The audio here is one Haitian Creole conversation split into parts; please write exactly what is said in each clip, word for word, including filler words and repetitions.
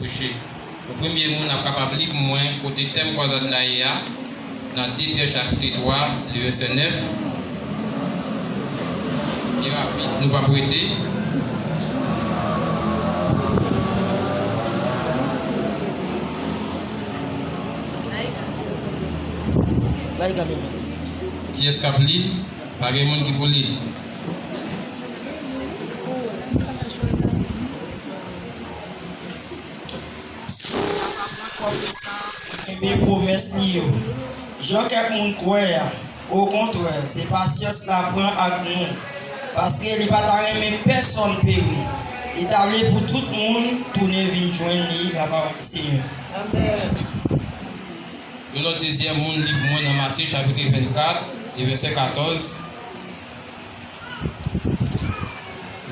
Preche. Yon premye moun ap kapab li pou mwen kote tèm kwazad la ye a, nan de Pyè chapit twa, le vèsè nèf. E rapid, nou p ap rete. Kiyès k ap li l? Pa gen moun ki pou li l. Kenbe pwomès li yo. Jan kèk moun kwè a, okontrè, se pasyans la pran ak nou, paske li pa ta renmen pèsonn peri. Li ta vle pou tout moun tounen vin jwenn li, lapawòl di Senyè. Yon lòt dezyèm moun li pou mwen nan Matye chapit vennkat, e vèsè katòz.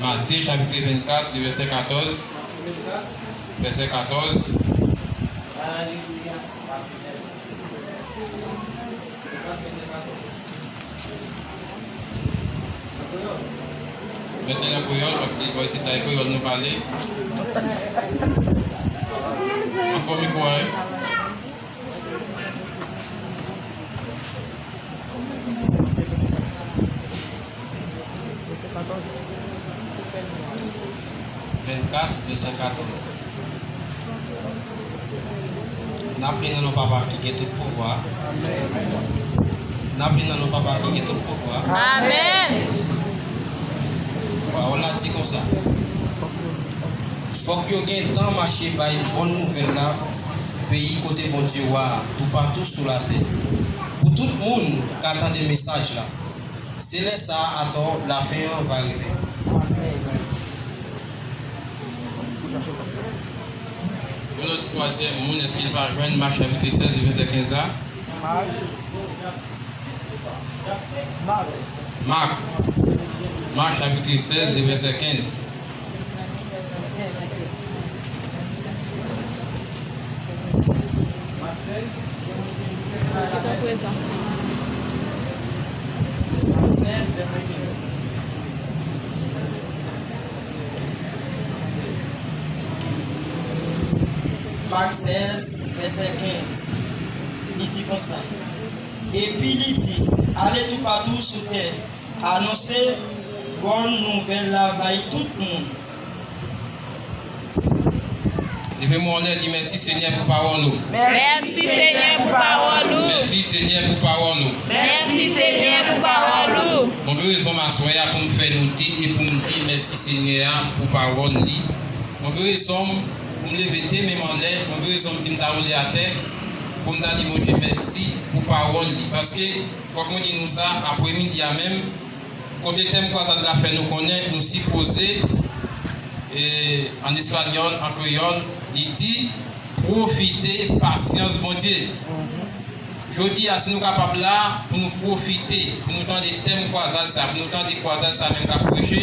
Matye chapit vennkat, li vèsè katòz. Vèsè katòz. Mete nan kreyòl, paske bò isit la, e kreyòl nou pale. Ankò mikwo a, wi. Vennkat, vèsè katòz. N ap li nan non Papa ki gen tout pouvwa. N ap li nan non Papa ki gen tout pouvwa. Amèn. Pawòl la di konsa. Fòk yo gentan mache bay bòn nouvèl la, peyi kote Bondye wa a, toupatou sou latè. Pou tout moun ka tande mesaj la. Se lè sa a atò lafen an va rive. Yon lòt twazyèm moun, èske l pa jwenn Mak chapit sèz, vèsè kenz la? Mak. Mak chapit sèz, vèsè kenz. Mak sèz, vèsè kenz. Li di konsa. Epi li di, ale toupatou sou tè, anonse bòn nouvèl la bay tout moun. Leve men w anlè, di, mèsi, Senyè, pou pawòl ou. Mèsi, Senyè, pou pawòl ou. Mèsi, Senyè, pou pawòl ou. Mèsi, Senyè, pou pawòl ou. Mwen gen rezon m aswè a pou m fè note e pou m di mèsi Senyè a pou pawòl li. Mwen gen rezon m pou m leve de men m anlè, mwen gen rezon m si m ta woule atè, pou m ta di Bondye mèsi pou pawòl li. Paske, fòk mwen di nou sa, apremidi a menm, kote tèm kwazad la fè nou konnen, nou sipoze, e, an espanyòl, an kreyòl, li di, pwofite pasyans Bondye. Jodi a, si nou kapab la, pou nou pwofite, pou nou tande tèm kwazad sa, pou nou tande kwazad sa menm k ap preche,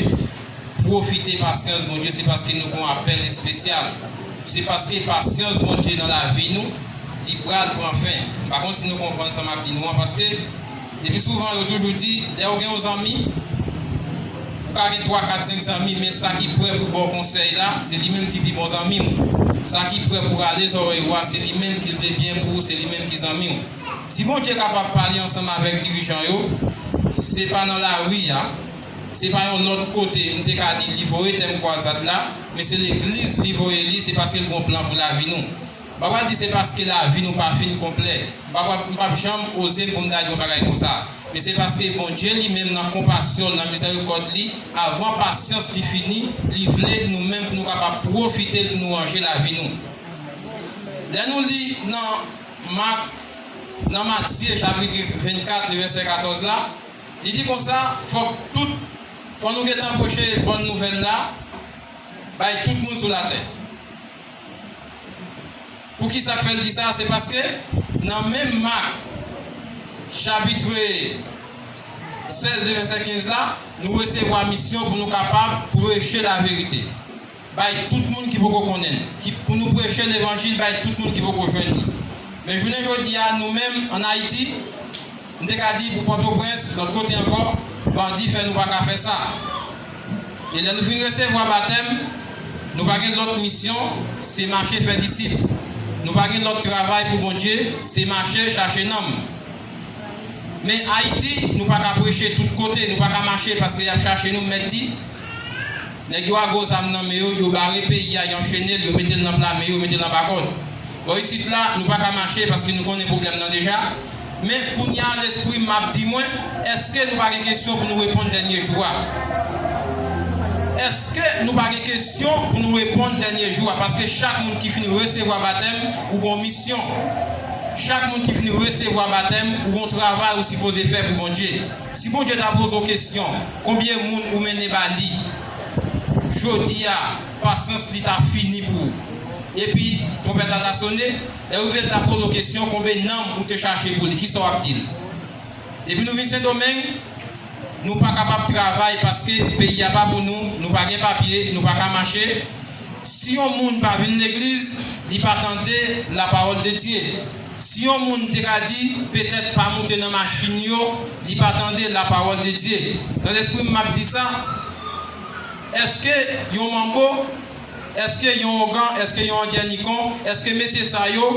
pwofite pasyans Bondye, se paske nou gen yon apèl espesyal. Se paske pasyans Bondye nan lavi nou, li pral pran fen. M pa konn si nou konprann sa m ap di nou an, paske depi souvan, yo toujou di, lè w gen yon zanmi, ou ka gen twa, kat, senk zanmi, men sa ki prè pou ba w konsèy la, se li menm ki pi bon zanmi w. Sa ki prè pou rale zòrèy ou a, se li menm ki vle byen pou ou, se li menm ki zanmi w. Si Bondye kapab pale ansanm avèk dirijan yo, se pa nan lari a, se pa yon lòt kote, m te ka di li voye tèm kwazad la, men se legliz li voye li, se paske l gen yon plan pou lavi nou. M pa pral di se paske lavi nou pa fin konplè. M pa pral, m p ap janm oze pou m ta di yon bagay konsa. Men se paske Bondye li menm nan konpasyon l, nan mizèrikòd li, avan pasyans li fini, li vle nou menm pou nou kapab pwofite l pou nou ranje lavi nou. Lè nou li nan Mak, nan Matye chapit vennkat, le vèsè katòz la, li di konsa, fòk tout, fò nou gentan preche bòn nouvèl la bay tout moun sou latè. Poukisa k fè l di sa? Se paske nan menm Mak, chapit sèz, vèsè kenz la, nou resevwa misyon pou nou kapab preche laverite. Bay tout moun ki poko konnen l, ki, pou nou preche levanjil bay tout moun ki poko jwenn li. Men jounen jodi a, nou menm, ann Ayiti, m te ka di pou Pòtoprens, lòt kote ankò, bandi fè nou pa ka fè sa. E lè nou fin resevwa batèm, Nou pa gen lòt misyon, se mache fè disip. Nou pa gen lòt travay pou Bondye, se mache chache nanm. Men Ayiti, nou pa ka preche tout kote, nou pa ka mache paske y ap chache nou, mèt di. Nèg yo a gwo zam nan men yo, yo bare peyi a, yo anchene l, yo mete l nan pla men yo, yo mete l anba kòd. Bò isit la, nou pa ka mache paske nou konnen pwoblèm nan deja. Men kounye a, lespri m ap di mwen, èske nou pa gen kesyon pou nou reponn dènye jou a? Èske nou pa gen kesyon pou nou reponn dènye jou a? Paske chak moun ki fin resevwa batèm, ou gen yon misyon. Chak moun ki fin resevwa batèm, ou gen yon travay ou sipoze fè pou Bondye. Si Bondye ta poze w kesyon, konbyen moun ou mennen ba li? Jodi a, pasyans li ta fini pou ou. Epi, twonpèt la ta sone, lè rive l ta poze w kesyon, konbyen nanm ou te chache pou li? Kisa w ap di l? Depi nou vin Sendomeng, nou pa kapab travay paske peyi a pa pou nou, nou pa gen papye, nou pa ka mache. Si yon moun pa vin legliz, li pa tande lapawòl de Dye. Si yon moun te ka di, petèt pa moute nan machin yo, li pa tande lapawòl de Dye. Nan lespri m, m ap di sa, èske yon manbo, èske yon ougan, èske yon andjè nikon, èske mesye sa yo,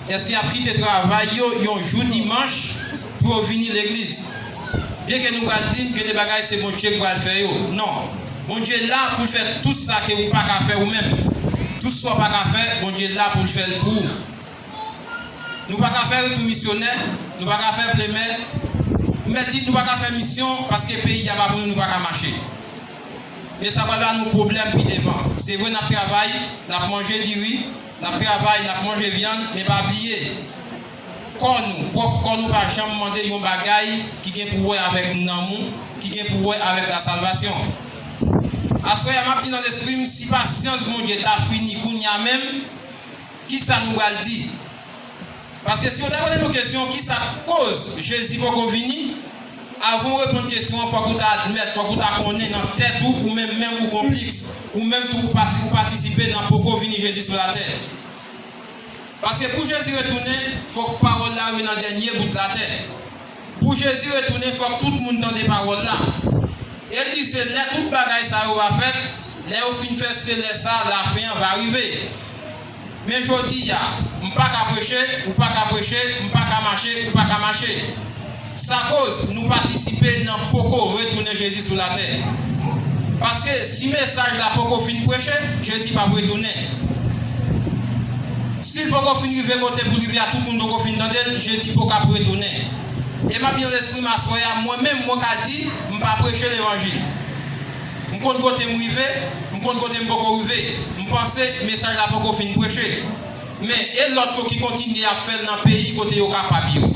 èske y ap kite travay yo yon jou dimanch pou yo vini legliz? Byenke nou pral di m gen de bagay se Bondye k pral fè yo. Non. Bondye la pou l fè tout sa ke ou pa ka fè ou menm. Tout sa w pa ka fè, Bondye la pou l fè l pou ou. Nou pa ka fè retou misyonè, nou pa ka fè plemè. M mèt di nou pa ka fè misyon paske peyi a pa pou nou, nou pa ka mache. Men sa pral ba nou pwoblèm pi devan. Se vre n ap travay, n ap manje diri, n ap travay, n ap manje vyann, men pa bliye, kò nou, pwòp kò nou pa janm mande yon bagay ki gen pou wè avèk nanm ou, ki gen pou wè avèk lasalvasyon. Aswè a, m ap di nan lespri m, si pasyans Bondye ta fini kounye a menm, kisa nou pral di? Paske si yo ta poze nou kesyon, kisa k koz Jezi poko vini? Avan w reponn kesyon an, fòk ou ta admèt, fòk ou ta konnen nan tèt ou, ou menm menm ou konpliks, ou menm tou ou pati-, ou patisipe nan poko vini Jezi sou latè. Paske pou Jezi retounen, fòk pawòl la rive nan dènye bout latè. Pou Jezi retounen, fòk tout moun tande pawòl la. E l di se lè tout bagay sa yo va fèt, lè yo fin fèt, se lè sa lafen an va rive. Men jodi a, m pa ka preche, ou pa ka preche, m pa ka mache, ou pa ka mache. Sa koz nou patisipe nan poko retounen Jezi sou latè. Paske si mesaj la poko fin preche, Jezi p ap retounen. Si l poko fin rive kote pou l rive a, tout moun poko fin tande l, Jezi poko ap retounen. E m ap di nan lespri m aswè a, mwen menm, mwen ka di, m pa preche levanjil. M konn kote m rive, m konn kote m poko rive. M panse mesaj la poko fin preche. Men, e lòt yo ki kontinye ap fè l nan peyi kote yo kapab yo?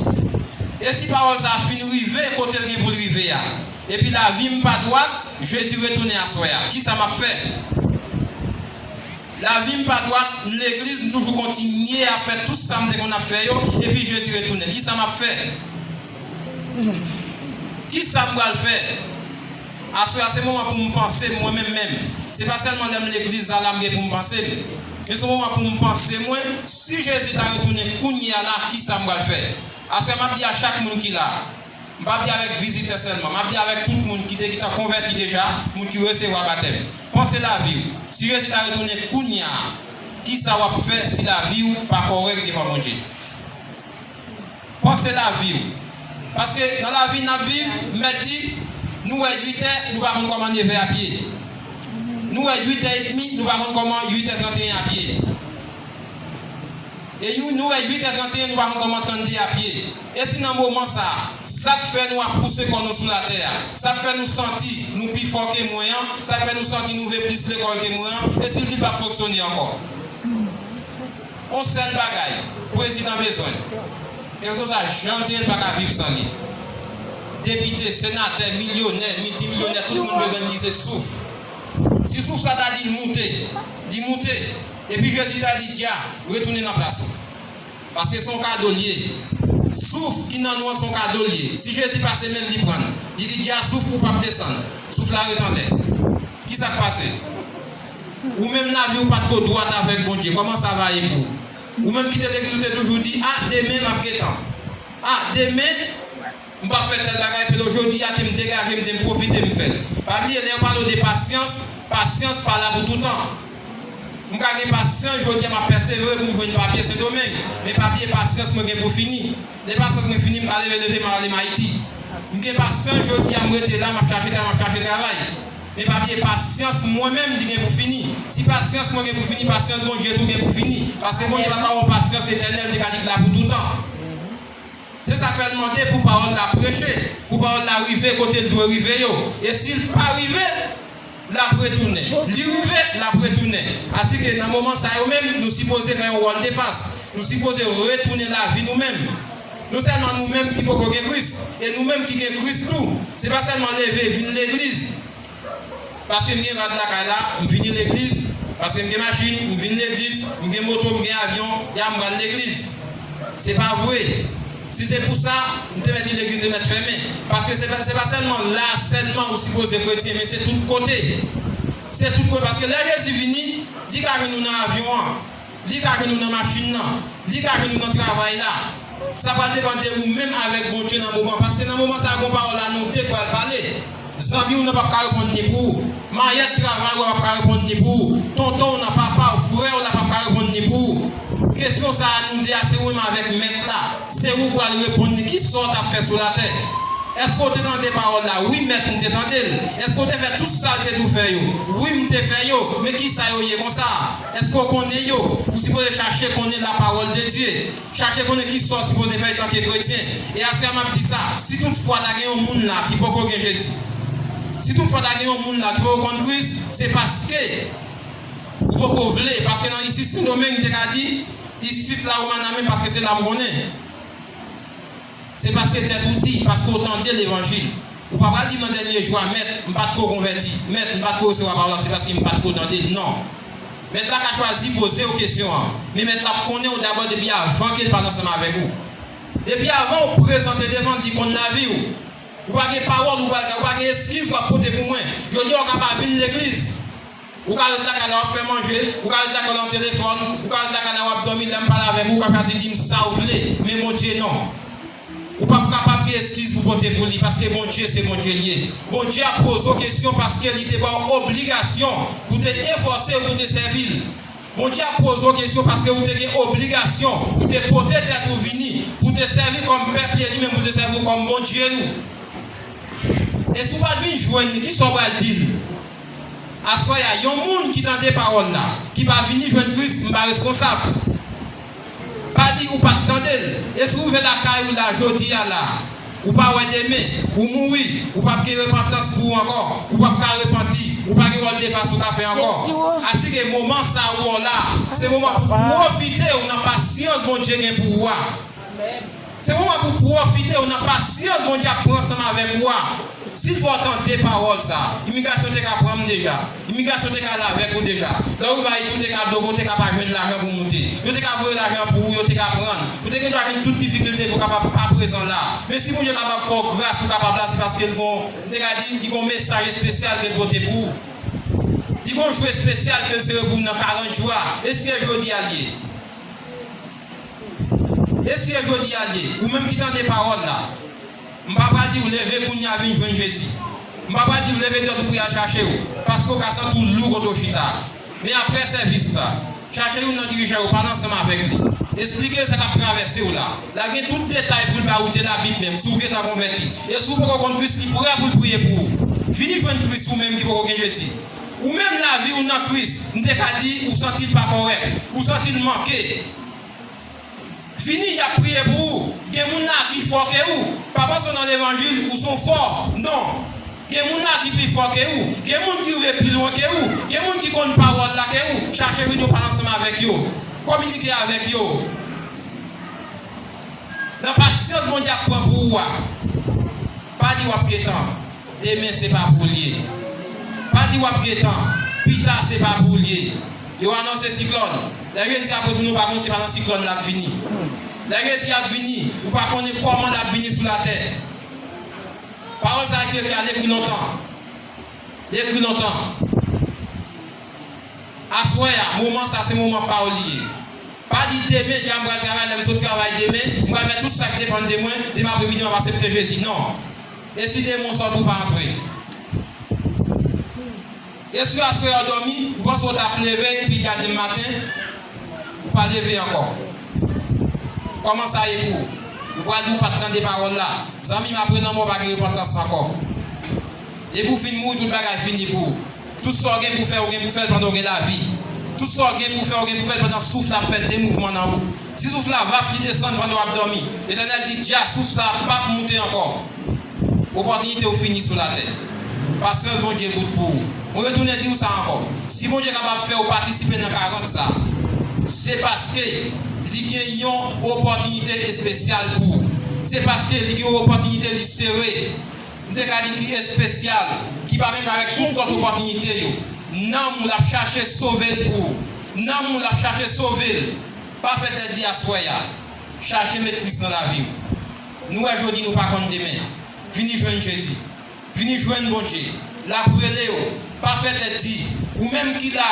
E si pawòl sa a fin rive kote l gen pou l rive a, epi lavi m pa dwat, Jezi retounen aswè a, kisa m ap fè? Lavi m pa dwat, m legliz, m toujou kontinye ap fè tout sa m te konn ap fè yo, epi Jezi retounen, kisa m ap fè? Kisa m pral fè? Aswè a, se moman pou m panse mwen menm menm. Se pa sèlman lè m legliz la, la m gen pou m panse m. Men se moman pou m panse mwen, si Jezi ta retounen kounye a la, kisa m pral fè? Aswè a, m ap di a chak moun ki la, m p ap di avèk vizitè sèlman, m ap di avèk tout moun ki te gentan konvèti deja, moun ki resevwa batèm. Panse lavi w. Si Jezi ta retounen kounye a, kisa w ap fè si lavi w pa kòrèk devan Bondye? Panse lavi w. Paske nan lavi n ap viv, m mèt di, nou wè uit è, nou pa konn kòman nevè ap ye. Nou wè uit è edmi, nou pa konn kòman uit è tranteyen ap ye. E nou, nou wè uit è tranteyen, nou pa konn kòman trannde ap ye. E si nan moman sa a, sa k fè nou ap pouse kò nou sou latè a, sa k fè nou santi nou pi fò ke mwen an, sa k fè nou santi nou vle plis lekòl ke mwen an, e si l di l p ap fonksyone ankò? On sèl bagay prezidan bezwen, kèlkeswa jan l te ye, l pa ka viv san li. Depite, senatè, milyonè, miltimilyonè, tout moun bezwen li, se souf. Si souf la ta di l moute, li moute. Epi Jezi ta di dya, retounen nan plas ou. Paske se yon kado l ye. Souf ki nan nou an se yon kado l ye. Si Jezi pase men l, li pran l. Li di dya, souf ou p ap desann. Souf la ret anlè. Kisa k pase? Ou menm lavi w pa t ko dwat avèk Bondye. Kòman sa va ye pou ou? Ou menm ki te legliz ou te toujou di, a, demen m ap gen tan. A, demen m p ap fè tèl bagay, pito jodi a ke m degaje m, ke m pwofite m fè l. Pa bliye, lè yo pale w de pasyans, pasyans pa la pou toutan. M ka gen pasyans jodi a, m ap pèsevere pou m jwenn papye Sendomeng. Men papye pasyans mwen gen pou fini. Lè pasyans mwen fini, m ka leve, leve, m al ale m Ayiti. M gen pasyans jodi a, m rete la, m ap chache travay, m ap chache travay. Men papye pasyans mwen menm, li gen pou fini. Si pasyans mwen gen pou fini, pasyans Bondye tou gen pou fini. Paske Bondye pa pa yon pasyans etènèl, li ka di k la pou toutan. Se sa k fè l mande pou pawòl la preche, pou pawòl la rive kote l dwe rive yo. E si l pa rive, l ap retounen. Li rive, l ap retounen. Asike nan moman sa yo menm, nou sipoze fè yon wòl de fas. Nou sipoze retounen lavi nou menm. Non sèlman nou menm ki poko gen Kris, e nou menm ki gen Kris tou. Se pa sèlman leve, vin legliz. Paske m gen rad lakay la, m vini legliz. Paske m gen machin, m vin legliz. M gen moto, m gen avyon, ya m pral legliz. Se pa vre. Si se pou sa, m te mèt di legliz te mèt fèmen. Paske se pa, se pa sèlman la sèlman ou sipoze kretyen, men se tout kote. Se tout kote. Paske lè Jezi vini, li ka jwenn nou nan avyon an. Li ka jwenn ou nan machin nan. Li ka jwenn ou nan travay la. Sa pral depann de ou menm avèk Bondye nan moman. Paske nan moman sa a, gon pawòl la nou de pral pale. Zanmi w nan p ap ka reponn ni pou ou. Mayèt travay ou a p ap ka reponn ni pou ou. Tonton w nan, papa w, frè w la p ap ka reponn ni pou ou. Kesyon sa a nou de a, se ou menm avèk Mèt la. Se ou pral reponn ni. Kisa w t ap fè sou latè? Èske w te tande pawòl la? Wi, Mèt, m te tande l. Èske w te fè tout sa l te di w fè yo? Wi, m te fè yo. Men kisa yo ye konsa? Èske w konnen yo? Ou sipoze chache konnen la parole de Dieu. Chache konnen kisa w sipoze fè antanke kretyen. E aswè a m ap di sa, si toutfwa ta gen yon moun la ki poko gen Jezi, si toutfwa ta gen yon moun la ki poko konn Kris, se paske ou poko vle, paske nan isit Sendomeng, m te ka di, isit la ou manamen paske se la m konnen. Se paske tèt ou di, paske w tande levanjil. Ou pa pral di m nan dènye jou a, Mèt, m pa t ko konvèti. Mèt, m pa t ko resevwa pawòl la, se paske m pa t ko tande l. Non. Mèt la ka chwazi poze w kesyon an. Men Mèt la ap konnen w dabò depi avan ke l pale ansanm avèk ou. Depi avan w prezante devan l, li konn lavi w. Ou pa gen pawòl, ou pa, ou pa gen eskiz w ap pote pou mwen. Jodi a, w ka pa vin legliz. Ou ka ret lakay la, w ap fè manje, ou ka ret lakay la nan telefòn, ou ka ret lakay la, w ap dòmi, lè m pale avèk ou, ou ka chwazi di m sa w vle, men Bondye non. Ou p ap kapab gen eskiz pou pote pou li, paske Bondye se Bondye l ye. Bondye ap poze w kesyon paske li te ba w obligasyon pou te efòse w pou te sèvi l. Bondye ap poze w kesyon paske ou te gen obligasyon pou te pote tèt ou vini, pou te sèvi kòm pèp li, li menm pou te sèvi w kòm Bondye l. E si w pa t vin jwenn li, kisa w pral di l? Aswè a, yon moun ki tande pawòl la, ki pa vini jwenn Kris, m pa reskonsab. Pa di ou pa t tande l. E si w rive lakay ou la jodi a la, ou pa wè demen, ou mouri, ou p ap gen repantans pou ou ankò, ou p ap ka repanti, ou pa gen wòl de fas ou ka fè ankò. Asike moman sa ou an la, se moman pou pwofite w nan pasyans Bondye gen pou ou a. Se moman pou pwofite w nan pasyans Bondye ap pran ansanm avèk ou a. Si l fè w tande pawòl sa a, imigrasyon te ka pran m deja. Imigrasyon te ka al avèk ou deja. Lè w rive Ayiti, ou te ka bloke, ou te ka pa jwenn lajan pou moute. Yo te ka voye lajan pou ou, yo te ka pran l. Ou te gen dwa jwenn tout difikilte pou w kapab pa prezan la. Men si Bondye kapab fè w gras, ou kapab la, se paske l gon, m te ka di, li gon mesaj espesyal ke l pote pou ou. Li gon jou espesyal ke l sere pou ou nan karant jou a. E si se jodi a l ye? E si se jodi a l ye, ou menm ki tande pawòl la, m pa pral di w leve kounye a vin jwenn Jezi. M pa pral di w leve tèt ou pou y al chache w, paske w ka santi w lou kote w chita. Men apre sèvis la, chache youn nan dirijan yo, pale ansanm avèk li. Esplike l sa k ap travèse w la. L ap gen tout detay pou l ba ou de Labib menm, si w gentan konvèti. E si w poko konn Kris, li prè pou l priye pou ou. Vini jwenn Kris ou menm ki poko gen Jezi. Ou menm lavi w nan Kris, m te ka di ou santi l pa kòrèk, ou santi l manke. Fini, y ap priye pou ou. Gen moun la ki fò ke ou. Pa panse w nan levanjil, ou se yon fò. Non. Gen moun la ki pi fò ke ou. Gen moun ki rive pi lwen ke ou. Gen moun ki konn pawòl la ke ou. Chache vin yo, pale ansanm avèk yo. Kominike avèk yo. Nan pasyans Bondye ap pran pou ou a. Pa di w ap gentan. Demen se pa pou l ye. Pa di w ap gentan. Pita se pa pou l ye. Yo anonse siklòn. Lè Jezi ap retounen, ou pa konn se pa nan siklòn l ap vini. Lè Jezi ap vini, ou pa konnen kòman l ap vini sou latè. Pawòl sa a ki ekri a, l ekri lontan. L ekri lontan. Aswè a, moman sa, se moman pa w li ye. Pa di demen, deja m pral travay, lè m sot travay demen, m pral fè tout sa k depann de mwen, demen apremidi m ap asepte Jezi. Non. E si demen w sòti, ou pa antre? Èske aswè a w dòmi, ou panse w t ap leve, pi gade maten, ou pa leve ankò? Kòman sa ye pou ou? Ou pral di w pa t tande pawòl la. Zanmi m, apre lanmò pa gen repantans ankò. Depi w fin mouri, tout bagay fini pou ou. Tout sa w gen pou fè, ou gen pou fè l pandan w gen lavi. Tout sa w gen pou fè, ou gen pou fè l pandan souf la ap fè de mouvman nan ou. Si souf la va ap li desann pandan w ap dòmi, Letènèl di, dja, souf sa a p ap moute ankò. Opòtinite w fini sou latè. Pasyans Bondye bout pou ou. Mwen retounen di w sa ankò. Si Bondye kapab fè w patisipe nan karant sa, se paske li gen yon opòtinite espesyal pou ou. Se paske li gen yon opòtinite li sere. M te ka di ki espesyal, ki pa menm jan avèk tout lòt opòtinite yo. Nanm ou l ap chache sove l pou ou. Nanm ou l ap chache sove l. Pa fè tèt di aswè a. Chache met Kris nan lavi w. Nou wè jodi, nou pa konn demen. Vini jwenn Jezi. Vini jwenn Bondye. L ap rele w. Pa fè tèt di. Ou menm ki la,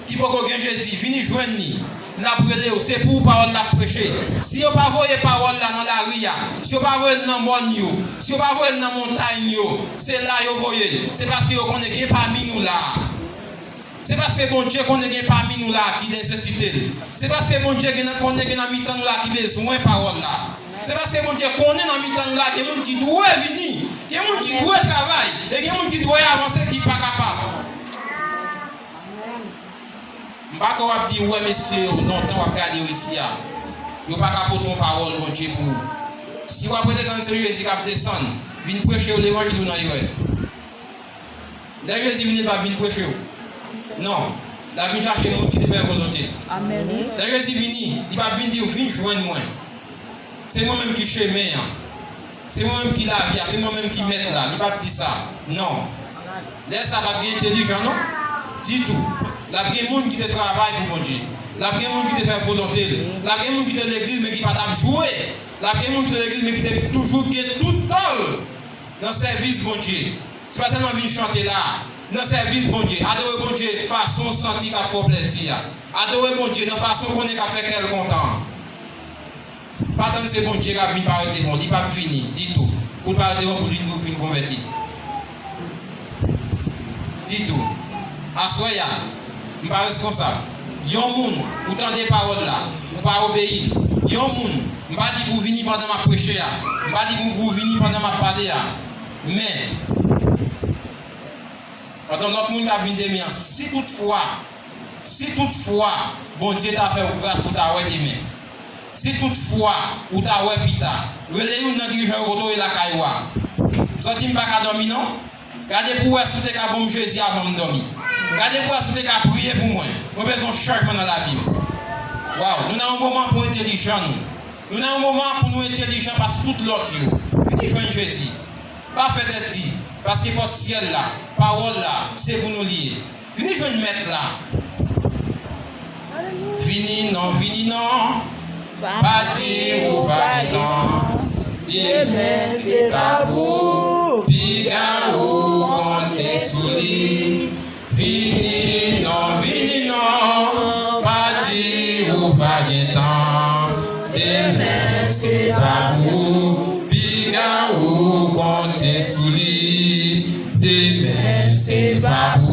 ki poko gen Jezi, vini jwenn li. L ap rele w. Se pou ou pawòl la ap preche. Si yo pa voye pawòl la nan lari a, si yo pa voye l nan mòn yo, si yo pa voye l nan montay yo, se la yo voye l. Se paske yo konnen gen pami nou la. Se paske Bondye konnen gen pami nou la ki nesesite l. Se paske Bondye gen, konnen gen nan mitan nou la ki bezwen pawòl la. Se paske Bondye konnen nan mitan nou la gen moun ki dwe vini, gen moun ki dwe travay, e gen moun ki dwe avanse ki pa kapab. M pa kwè w ap di, ou wè mesye yo lontan w ap gade yo isi a. Yo pa ka pote yon pawòl Bondye pou ou. Si w ap rete tann se Jezi k ap desann, vin preche yo levanjil, ou nan erè. Lè Jezi vini, li p ap vin preche w. Non. L ap vin chache moun ki te fè volonte l. Amèn. Lè Jezi vini, li p ap vin di w, vin jwenn mwen. Se mwen menm ki chemen an. Se mwen menm ki lavi a. Se mwen menm ki mèt la. Li p ap di sa. Non. Lè sa, l ap gen entèlijan, non? Ditou. L ap gen moun ki te travay pou Bondye. L ap gen moun ki te fè volonte l. L ap gen moun ki te legliz, men ki pa t ap jwe. L ap gen moun ki te legliz, men ki te toujou gen tout tan l nan sèvis Bondye. Se pa sèlman vin chante la. Nan sèvis Bondye. Adore Bondye fason w santi k ap fè w plèzi a. Adore Bondye nan fason w konnen k ap fè kè l kontan an. Pa tann se Bondye k ap vin parèt devan w. Li p ap vini ditou pou l parèt devan w pou l vin, pou l vin konvèti. Ditou. Aswè a, m pa reskonsab. Yon moun, ou tande pawòl la, ou pa obeyi l. Yon moun, m pa di pou w vini pandan m ap preche a. M pa di pou, pou w vini pandan m ap pale a. Men, pandan lòt moun k ap vin demen an, si toutfwa, si toutfwa Bondye ta fè w gras, ou ta wè demen. Si toutfwa ou ta wè pita, rele youn nan dirijan yo kote w ye lakay ou a. M santi m pa ka dòmi non. Gade pou w wè si w te ka ban m Jezi avan m dòmi. Gade pou w wè si w te ka priye pou mwen. Mwen bezwen yon chanjman nan lavi m. Waw, nou nan yon moman pou entèlijan nou. Nou nan yon moman pou nou entèlijan pase tout lòt yo. Vini jwenn Jezi. Pa fè tèt di, paske pòt syèl la, pawòl la, se pou nou li ye. Vini jwenn Mèt la. Vini non, vini non. Pa di ou pa gen tan. Demen se pa pou ou. Piga ou konte sou li. Vini non, vini non. Pa di ou pa gen tan. Demen se pa pou ou. Piga ou konte sou li. Demen se pa pou